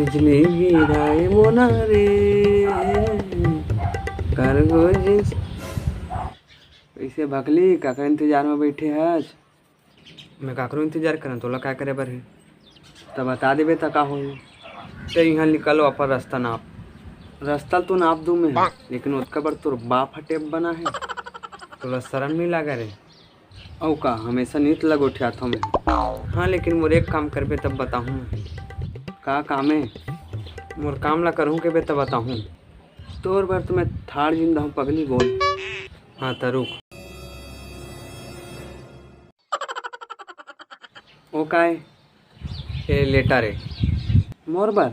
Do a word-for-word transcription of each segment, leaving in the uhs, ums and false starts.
बिजली गिराए मोना रे, कर गो जिस। कइसे भकली, काकर इंतजार में बैठे हस? मैं काकरो इंतजार करन, तोला काय करे बर हे? त बता देबे त का होही? ते इहाँ निकल, अपन रस्ता नाप। रस्ता ल तो नाप दूँ मैं, लेकिन ओतका बर तोर बाप ह टेप बना हे। तोला शरम नइ लागे रे? अउ का, हमेशा नित ल गोठियाथों मैं। हाँ, लेकिन मोर एक काम करबे तब बताहूँ मैं। का काम ए? मोर काम ला करहूँ कहिबे तब बताहूँ। तोर बर तो मैं थार जिंदा हूँ पगली, बोल। हाँ, त रुक। ओ काय? ए लेटर ए। मोर बर?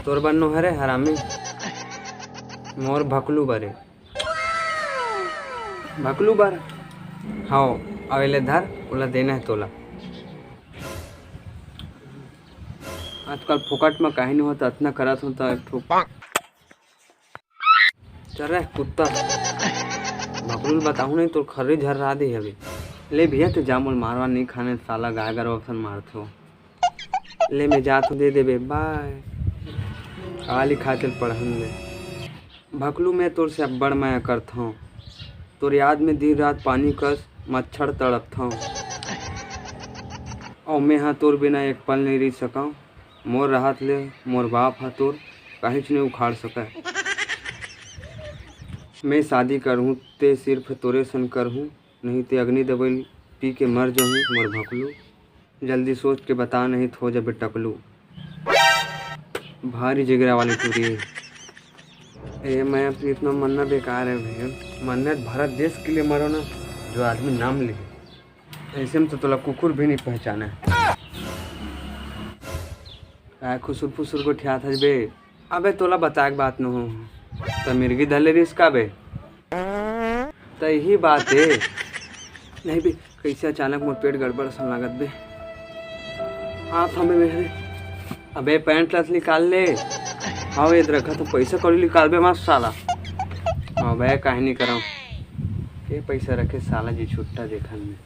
तोर बर नो हरे हरामी, मोर भकलू बर ए। भकलू बर? हव, अउ एले धर, ओला देना हे तोला। आजकल फोकट म काहे नइ होत, अतना करत हों त एक ठो चल रे कुत्ता, भकलू ल बताहूँ नहीं, तोर खर्री झर्रा दे अभी। ले भैया, ते जा, मोल मारवा नहीं खाने, साला गाय गरवा असन मारथो। ले मैं जात हूँ, दे देबे, बाय। काली खातिर पढ़न दे। भकलू, मैं तोर से अब्बड़ मया करथौं। तोर याद में दिन रात पानी कस मच्छर तड़पथौं। अउ मैं हा तोर बिना एक पल नहीं रह सकौं। मोर रहत ले मोर बाप ह तोर काहीच नइ उखाड़ सकय। मैं शादी करहूँ ते सिर्फ तोरे सन करहूँ, नहीं ते अग्नि दवई पी के मर जहूँ मोर भकलू। जल्दी सोच के बता, नहीं त हो जाबे टकलू। भारी जिगरा वाली टूरी हे। ए, मैं अपनी इतना मन्नत बेकार है भैया। मन्नत भारत देश के लिए मरो ना, जो आदमी नाम ले। अइसे में तो तोला कुकुर भी नहीं पहचाने। काय खुसुर फुसुर गोठियात हस बे? अबे तोला बताए के बात न हो, त मिर्गी धर ले रिहिस का बे? त यही बात हे। नहीं बे, कइसे अचानक मोर पेट गड़बड़ असन लागत बे। आप हमें मेहरे। अबे पैंट लस निकाल ले। हाँ, ये रखा तो पैसा कौड़ी निकाल बे मत साला। अबे काहे नहीं करम। के पैसा रखे साला जी छुट्टा देखन में।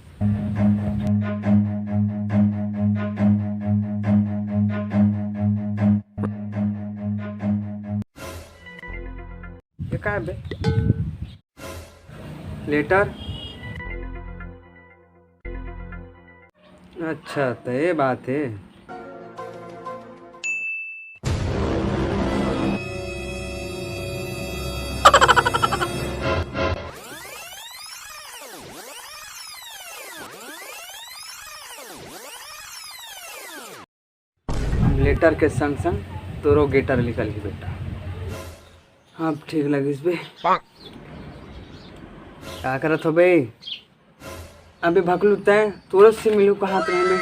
ये का है बे? लेटर? अच्छा, त ये बात हे। लेटर के संग संग तोरो गेटर निकल गे बेटा। अब ठीक लगिस बे। का करत हो बे? अबे भकलू, तैं तोरे से मिलू कहत रहे बे।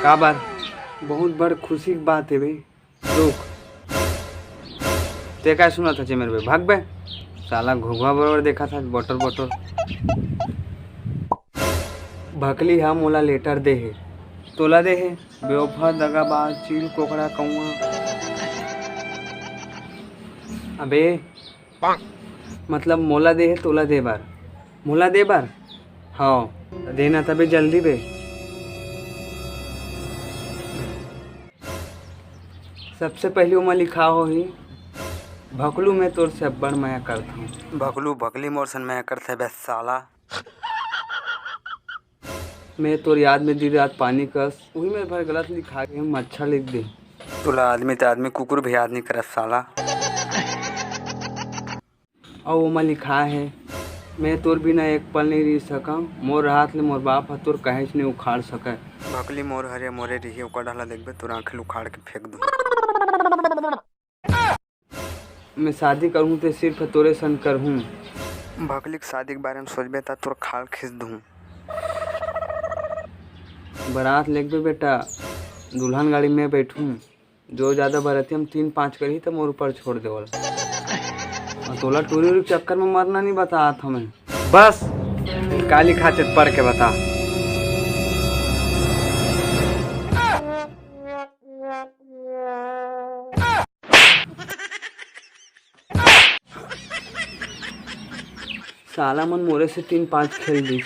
का बात? बहुत बड़ खुशी के बात हे बे। रुक, ते काय सुनत हचे मेरे बे? भाग बे। साला घुघुआ बरोबर देखत हस, बोटर बोटर। भकली हा मोला लेटर दे हे। तोला दे हे? बेवफा, दगाबाज, चील, कोकड़ा, कौआ। अबे, मतलब मोला दे हे, तोला दे बर? मोला दे बर? हव, देना तबे जल्दी बे। सबसे पहली ओमा लिखा होही, "भकलू, मैं तोर से अब्बड़ मया करथौं।" भकलू, भकली मोर सन मया करथे बे साला। मैं तोर याद में दिन रात पानी कस, उही मेर भर गलत लिखा गे, मच्छर लिख दे। तोला आदमी त आदमी कुकुर भी याद नहीं करत साला। अउ ओमा लिखा हे, "मैं तोर बिना एक पल नहीं रह सकंव, मोर रहत ले मोर बाप ह तोर काहेच नहीं उखाड़ सकय।" भकली मोर हरे मोरे रही, ओकर डहला देखबे तोर आँखी ल उखाड़ के फेंक दूँ। मैं शादी करहूँ ते सिर्फ तोरे सन करहूँ। भकली के शादी के बारे में सोचबे त तोर खाल खींच दूँ। बरात लेगबे बेटा, दुल्हन गाड़ी में बैठूँ। जो ज्यादा बरतिया में तीन पाँच करही त मोर ऊपर छोड़ देवल। अउ तोला टूरी उरी के चक्कर में मरना नहीं बतात हमें। बस, काली खातिर पढ़ के बता। साला मन मोरे से तीन पाँच खेल दीस।